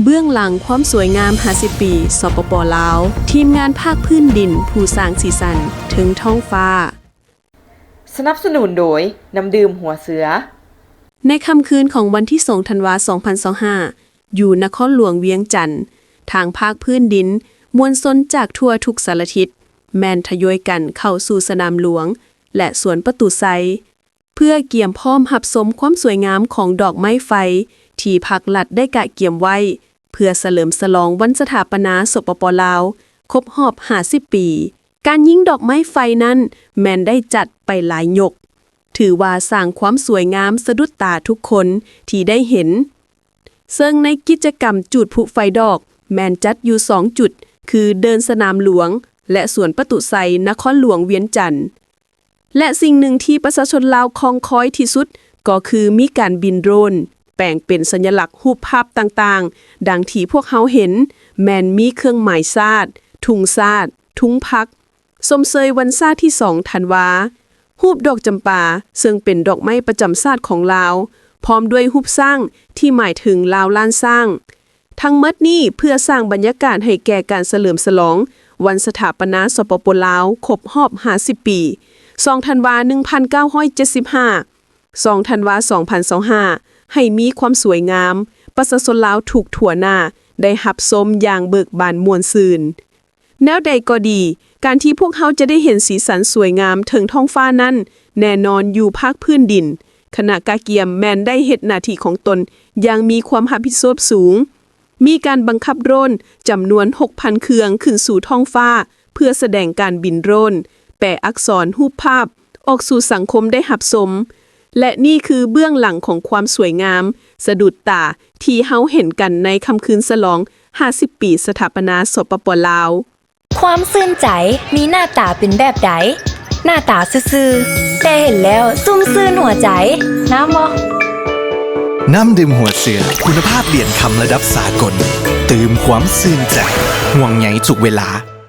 ເບື້ອງຫຼັງຄວາມສວຍງາມຫ້າສິບປີ ສປປ ລາວ, ທີມງານພາກພື້ນດິນຜູ້ສ້າງສີສັນເທິງທ້ອງຟ້າ. ສະໜັບສະໜູນໂດຍ ນ້ຳດື່ມຫົວເສືອ. ໃນຄ່ຳຄືນຂອງວັນທີສອງ ທັນວາ ສອງພັນຊາວຫ້າ ຢູ່ນະຄອນຫຼວງວຽງຈັນ, ທາງພາກພື້ນດິນ, ມວນຊົນຈາກທົ່ວທຸກສາລະທິດ ແມ່ນທະຍອຍກັນເຂົ້າສູ່ສະໜາມຫຼວງ ແລະ ສວນປະຕູໄຊ ເພື່ອກຽມພ້ອມຮັບຊົມຄວາມສວຍງາມຂອງດອກໄມ້ໄຟທີ່ພັກລັດໄດ້ກະກຽມໄວ້ ເພື່ອສະເຫຼີມສະຫຼອງວັນສະຖາປະນາ ສປປ ລາວ ຄົບຮອບຫ້າສິບປີ. ການຍິງດອກໄມ້ໄຟນັ້ນແມ່ນໄດ້ຈັດໄປຫຼາຍຍົກ, ຖືວ່າສ້າງຄວາມສວຍງາມສະດຸດຕາທຸກຄົນທີ່ໄດ້ເຫັນ. ເຊິ່ງໃນກິດຈະກຳຈູດພລຸໄຟດອກແມ່ນຈັດຢູ່ສອງຈຸດ ຄືເດີ່ນສະໜາມຫຼວງ ແລະ ສວນປະຕູໄຊ ນະຄອນຫຼວງວຽງຈັນ. ແລະ ສິ່ງໜຶ່ງທີ່ປະຊາຊົນລາວຄອງຄອຍທີ່ສຸດ ກໍຄືມີການບິນໂດຣນ ແປງເປັນສັນຍະລັກຮູບພາບຕ່າງໆ ດັ່ງທີ່ພວກເຮົາເຫັນ, ແມ່ນມີເຄື່ອງໝາຍຊາດ, ທຸງຊາດ, ທຸງພັກ, ຊົມເຊີຍວັນຊາດທີສອງ ທັນວາ, ຮູບດອກຈຳປາ ເຊິ່ງເປັນດອກໄມ້ປະຈຳຊາດຂອງລາວ, ພ້ອມດ້ວຍຮູບຊ້າງທີ່ໝາຍເຖິງລາວລ້ານຊ້າງ. ທັງໝົດນີ້ເພື່ອສ້າງບັນຍາກາດໃຫ້ແກ່ການສະເຫຼີມສະຫຼອງວັນສະຖາປະນາ ສປປ ລາວ ຄົບຮອບຫ້າສິບປີ, ສອງ ທັນວາ ໜຶ່ງພັນເກົ້າຮ້ອຍເຈັດສິບຫ້າ, ສອງ ທັນວາ ສອງພັນຊາວຫ້າ ໃຫ້ມີຄວາມສວຍງາມ, ປະຊາຊົນລາວທຸກທົ່ວໜ້າໄດ້ຮັບຊົມຢ່າງເບີກບານມ່ວນຊື່ນ. ແນວໃດກໍດີ, ການທີ່ພວກເຮົາຈະໄດ້ເຫັນສີສັນສວຍງາມເທິງທ້ອງຟ້ານັ້ນ ແນ່ນອນຢູ່ພາກພື້ນດິນ, ຄະນະກະກຽມແມ່ນໄດ້ເຮັດໜ້າທີ່ຂອງຕົນຢ່າງມີຄວາມຮັບຜິດຊອບສູງ. ມີການບັງຄັບໂດຣນຈຳນວນຫົກພັນເຄື່ອງຂຶ້ນສູ່ທ້ອງຟ້າ ເພື່ອສະແດງການບິນໂດຣນ, ແປອັກສອນ, ຮູບພາບ ອອກສູ່ສັງຄົມໄດ້ຮັບຊົມ. ແລະ ນີ້ຄືເບື້ອງຫຼັງຂອງຄວາມສວຍງາມສະດຸດຕາທີ່ເຮົາເຫັນກັນໃນຄ່ຳຄືນສະຫຼອງຫ້າສິບປີສະຖາປະນາ ສປປ ລາວ. ຄວາມຊື່ນໃຈມີໜ້າຕາເປັນແບບໃດ? ໜ້າຕາຊື່ໆ ແຕ່ເຫັນແລ້ວຊຸ່ມຊື່ນຫົວໃຈ. ນ້ຳບໍ່? ນ້ຳດື່ມຫົວເສືອ ຄຸນນະພາບຫຼຽນຄຳລະດັບສາກົນ, ຕື່ມຄວາມຊື່ນໃຈ, ຫ່ວງໃຍທຸກເວລາ.